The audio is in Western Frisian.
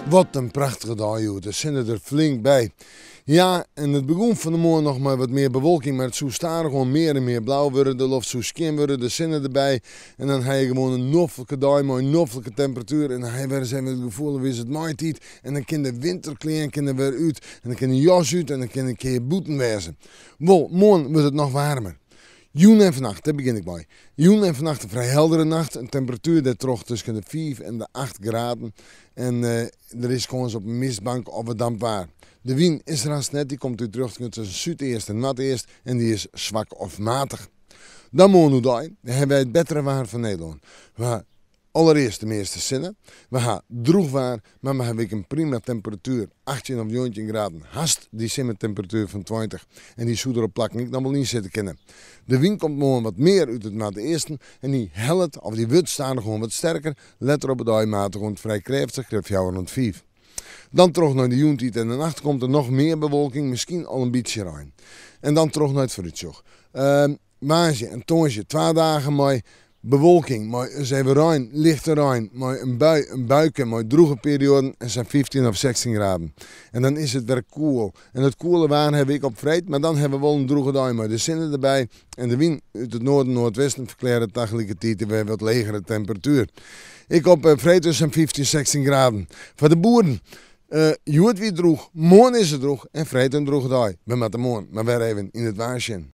Wat in prachtige dei hjoed, de sinne der flink by. Ja, en it begûn fan 'e moarn noch mei wat mear bewolking, mar it soe stadichoan mear en mear blau wurde, de loft soe skjin wurde, de sinne derby en dan ha je gewoan in noflike dei mei in noflike temperatuer en dan ha je wer ris even it gefoel is it maitiid en dan kin de winterklean kin der wer út en dan kin de jas út en dan kin in kear bûten wêze. Wol, moarn wurdt it noch waarmer. Jûn en fannacht, dêr begjin ik mei. Jûn en fannacht in frij heldere nacht, in temperatuer dêrtroch tusken de 5 en de 8 graden en der is kâns op in mistbank of wat damp waar. De wyn is der hast net, dy komt út rjochtingen tusken súdeast en noardeast en dy is swak of matich. Dan moarn oerdei hawwe wy it bettere waar fan Nederlân. We ha allerearst de measte sinne, we ha drûch waar, mar we hawwe ek in prima temperatuer, 18 of 19 graden, hast dy simmertemperatuer fan 20 en dy soe der op plakken ek noch wol yn sitte kinne. De wyn komt moarn wat mear út it noardeasten en dy hellet of dy wurdt stadichoan wat sterker, letter op 'e dei matich oant frij krêftich, krêft 4 oant 5. Dan troch nei de jûntiid en de nacht komt der noch mear bewolking, miskien al in bytsje rein. En dan troch nei it foarútsjoch. Woansdei en tongersdei twa dagen mei bewolking, mei ris even rein, lichte rein, mei in bui, in buike, mei drûge perioaden en sa'n 15 of 16 graden. En dan is it wer koel. En dat koele waar hawwe we ek op freed, mar dan hawwe we wol in drûge dei mei de sinne derby en de wyn út it noarden noardwesten ferklearret tagelikertiid wer wat legere temperatuer. Ek op freed dus sa'n 15, 16 graden. Foar de boeren, hjoed wie it drûch, moarn is it drûch en freed in drûge dei. We moatte moarn mar wer even yn it waar sjen.